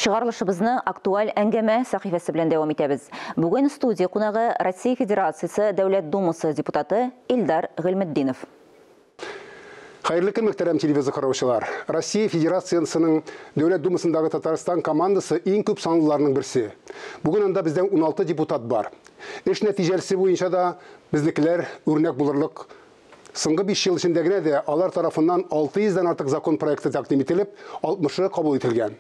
Чыгарылышыбызны актуаль әңгәмә сәхифәсе белән дәвам итәбез. Бүген студия кунагы Россия Федерациясе Дәүләт Думасы депутаты Илдар Гыйльметдинов. Хәерле көн, мөхтәрәм телевизор караучылар. Россия Федерациясының Дәүләт Думасындагы Татарстан командасы иң күп санлыларның берсе. Бүген анда бездән 16 депутат бар. Эш нәтиҗәсе буенча да безнекеләр үрнәк булырлык. Соңгы 5 ел эчендә генә дә алар тарафыннан 600 дән артык закон проекты тәкъдим ителеп, 60-ы кабул ителгән.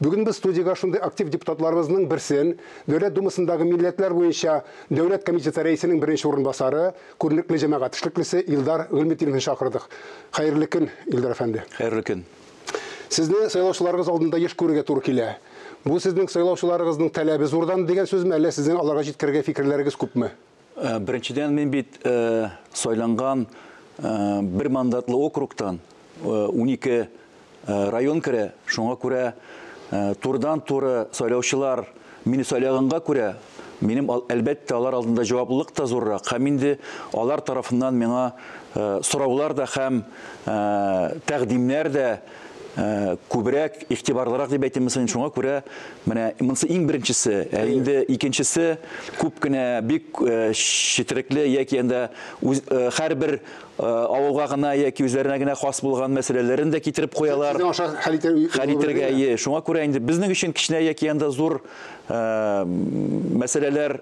Бүген без студиягә шундый актив депутатларыбызның берсен, Дәүләт Думасындагы милләтләр буенча Дәүләт комитеты рәисенең беренче урынбасары, күренекле җәмәгать эшлеклесе Илдар Гыйльметдиновны чакырдык. Хәерле көн, Илдар әфәнде. Хәерле көн. Сезне сайлаучыларыгыз алдында еш күрергә туры килә. Бу сезнең сайлаучыларыгызның таләбе зурдан дигән сүзме, әллә сезнең аларга җиткерергә фикерләрегез күпме? Беренчедән, мин бит сайланган бер мандатлы округтан 12 район керә. Шуңа күрә турыдан-туры сайлаучылар мине сайлаганга күрә, минем әлбәттә алар алдында җаваплылык та зуррак. Һәм инде алар тарафыннан миңа сораулар да һәм тәкъдимнәр дә күбрәк, игътибарлырак дип әйтим мисен. Шуңа күрә менә монысы иң беренчесе, ә инде икенчесе күп кенә бик четерекле яки инде һәрбер авылга гына яки үзләренә генә хас булган мәсьәләләрен дә китереп куялар. Сезнең аша хәл итәргә, әйе. Шуңа күрә инде безнең өчен кечкенә яки анда зур мәсьәләләр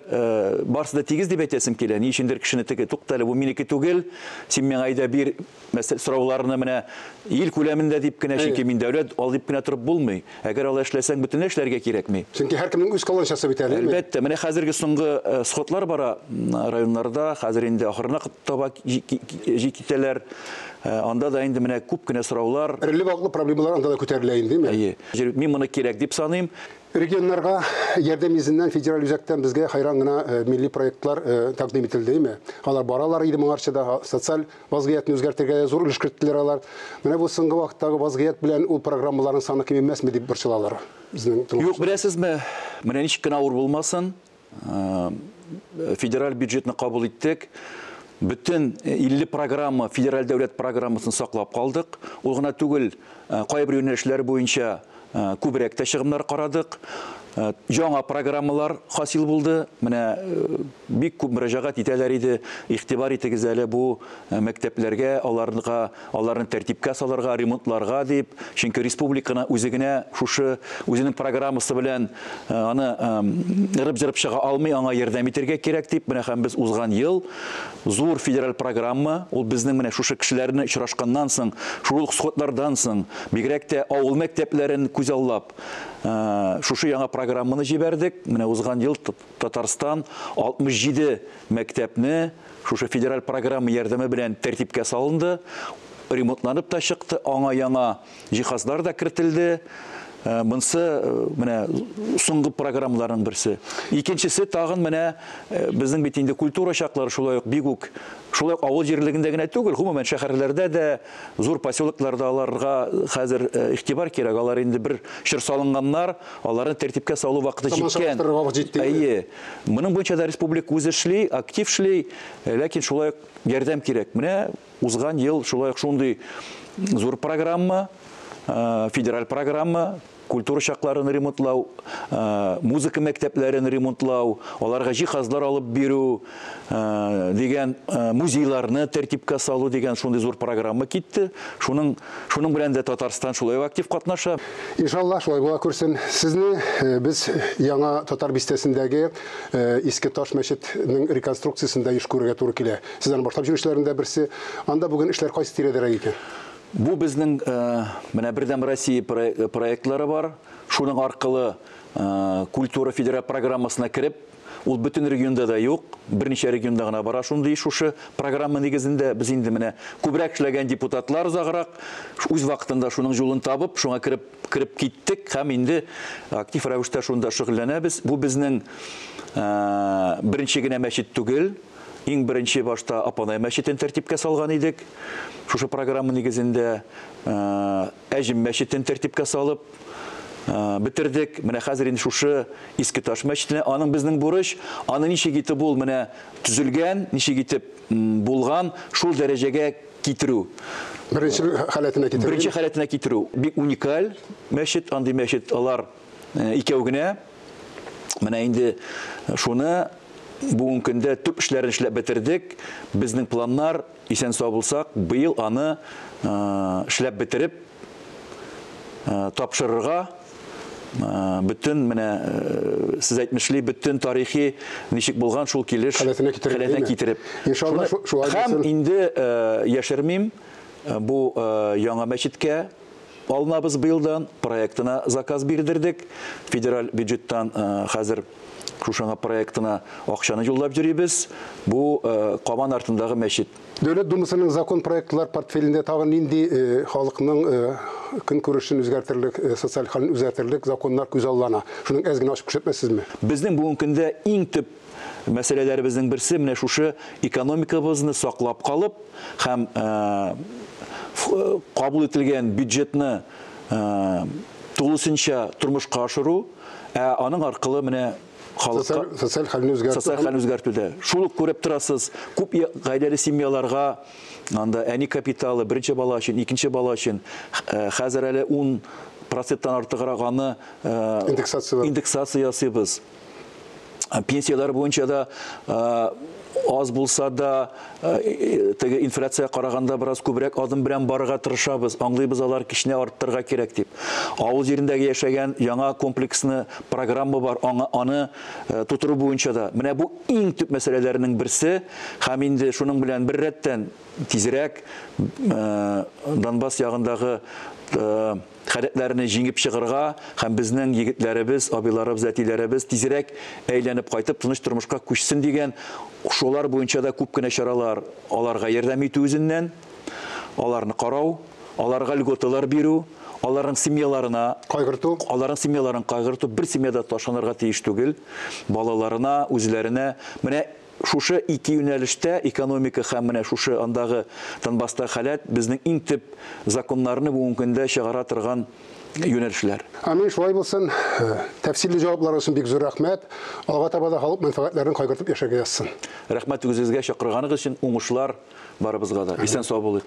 барысы да тигез дип әйтәсем килә. Ни өчендер кешене теге туктале, бу минеке түгел, син миңа әйдә бир сорауларны менә ил күләмендә дип кенә, чөнки мин дәүләт ал дип кенә торып булмый. Әгәр алай эшләсәң, бөтенләй эшләргә кирәкми. Чөнки һәркемнең үз каланчасы бит әле. Әлбәттә, менә хәзерге соңгы сходлар бара районнарда, хәзер инде ахырына таба җитәләр. Анда да инде менә күп кенә сораулар. Эреле-ваклы проблемалар анда да күтәрелә инде, димме? Әйе. Мин моны кирәк дип саныйм. Регионнарга ярдәм йөзеннән федераль үзәктән безгә хайран гына милли проектлар тәкъдим ителде, димме? Алар баралар иде моңарчы да, социаль вазгыятьне үзгәртергә зур өлеш керттеләр алар. Менә бу соңгы вакыттагы вазгыять белән ул программаларның саны кимемәсме дип борчылалар безнең тыңлаучылар. Юк, беләсезме, менә ничек кенә авыр булмасын, федераль бюджетны кабул иттек. Бөтен 50 программа, федераль дәүләт программасын саклап калдык. Ул гына түгел, кайбер юнәлешләр буенча күбрәк тә чыгымнар карадык. Яңа программалар хасил булды. Менә бик күп мөрәҗәгать итәләр иде. Игътибар итегез әле бу мәктәпләргә, аларга, аларны тәртипкә салырга, ремонтларга дип. Чөнки республиканы үзе генә шушы үзенең программасы белән аны ырып-җырып чыга алмый, аңа ярдәм итәргә кирәк дип. Менә һәм без узган ел зур федераль программа, ул безнең менә шушы кешеләрне очрашканнан соң, шул ук сходлардан соң, бигрәк тә авыл мәктәпләрен күзаллап, шушы яңа программаны җибәрдек. Менә узган ел Татарстан 67 мәктәпне шушы федераль программа ярдәме белән тәртипкә салынды, ремонтланып та чыкты, аңа яңа җиһазлар да кертелде. Монысы менә соңгы программаларның берсе. Икенчесе тагын менә безнең бит инде культура чаклары шулай ук бик үк, шулай ук авыл җирлегендә генә түгел, гомумән шәһәрләрдә дә, зур поселокларда аларга хәзер игътибар кирәк. Алар инде бер чор салынганнар, аларны тәртипкә салу вакыты җиткән. Әйе. Моның буенча да республика үзе эшли, актив эшли, ләкин шулай ук ярдәм кирәк. Менә узган ел шулай ук шундый зур программа, федераль программа, культура чакларын ремонтлау, музыка мәктәпләрен ремонтлау, аларга җиһазлар алып бирү дигән, музейларны тәртипкә салу дигән шундый зур программа китте. Шуның белән дә Татарстан шулай ук актив катнаша. Иншалла шулай була күрсен. Сезне без яңа татар бистәсендәге Иске Таш мәчетнең реконструкциясендә еш күрергә туры килә. Сез аны башлап йөрүчеләрнең дә берсе. Анда бүген эшләр кайсы тирәдәрәк икән? Бу безнең менә Бердәм Россия проектлары бар. Шуның аркылы культура федераль программасына кереп, ул бөтен регионда да юк, берничә регионда гына бара шундый шушы программа нигезендә. Без инде менә күбрәк эшләгән депутатлар озаграк үз вакытында шуның юлын табып, шуңа кереп киттек һәм инде актив рәвештә шунда шөгыльләнәбез. Бу безнең беренче генә мәчет түгел. Иң беренче башта Апанай мәчетен тәртипкә салган идек. Шушы программа нигезендә Әҗем мәчетен тәртипкә салып бетердек. Менә хәзер инде шушы Иске Таш мәчетенә, аның безнең бурыч, аны ничек итеп ул менә төзелгән, ничек итеп булган, шул дәрәҗәгә китерү. Беренче халәтенә китерү. Беренче халәтенә китерү. Бик уникаль мәчет, андый мәчет алар Икәү генә. Менә инде шуны бүгенге көндә төп эшләрен эшләп бетердек. Безнең планнар, исән-сау булсак, быел аны эшләп бетереп тапшырырга, бөтен менә сез әйтмешли, бөтен тарихи ничек булган шул килеш халәтенә китереп, халәтенә китереп. Иншалла, шулай булсын. Һәм инде яшермим, бу яңа мәчеткә алынабыз быелдан, проектына заказ бирдердек. Федераль бюджеттан хәзер шушыңа проектына акчаны юллап йөрибез. Бу Кабан артындагы мәчет. Дәүләт Думасының закон проектлар портфелендә тагын нинди халыкның көнкүрешен үзгәртерлек, социаль хәлен үзгәртерлек законнар күзаллана? Шуның әз генә ачып күрсәтмәссезме? Безнең бүгенге көндә иң төп мәсьәләләребезнең берсе менә шушы экономикабызны саклап калып һәм кабул ителгән бюджетны тулысынча тормышка ашыру, ә аның аркылы менә халыкка социаль хәлне үзгәртү. Социаль хәлне үзгәртүдә. Шул ук күреп торасыз, күп гаиләле семьяларга анда әни капиталы беренче бала өчен, икенче бала өчен хәзер әле 10 проценттан артыграк аны индексация индексация ясыйбыз. Пенсияләр буенча да аз булса да, теге инфляция караганда бераз күбрәк адым белән барырга тырышабыз, аңлыйбыз, алар кечкенә арттырырга кирәк дип. Авыл җирендәге яшәгән яңа комплексны программа бар, аңа аны тутыру буенча да. Менә бу иң төп мәсьәләләрнең берсе, һәм инде шуның белән бер рәттән тизрәк Донбасс ягындагы халәтләрне җиңеп чыгарга һәм безнең егетләребез, абыйларыбыз, әтиләребез тизрәк әйләнеп кайтып тыныч тормышка күчсен дигән шулар буенча да күп кенә чаралар, аларга ярдәм итү үзеннән, аларны карау, аларга льготалар бирү, аларның семьяларына кайгырту, аларның семьяларын кайгырту, бер семьяда ташланырга тиеш түгел, балаларына, үзләренә. Менә шушы ике юнәлештә, экономика һәм менә шушы андагы Донбасста халәт, безнең иң төп законнарны бүгенге көндә чыгара торган юнәлешләр. Амин, шулай булсын. Тәфсилле җаваплар өчен бик зур рәхмәт. Алга таба да халык мәнфәгатьләрен кайгыртып яшәргә язсын. Рәхмәт үзегезгә чакырганыгыз өчен, уңышлар барыбызга да. Исән сау булыйк.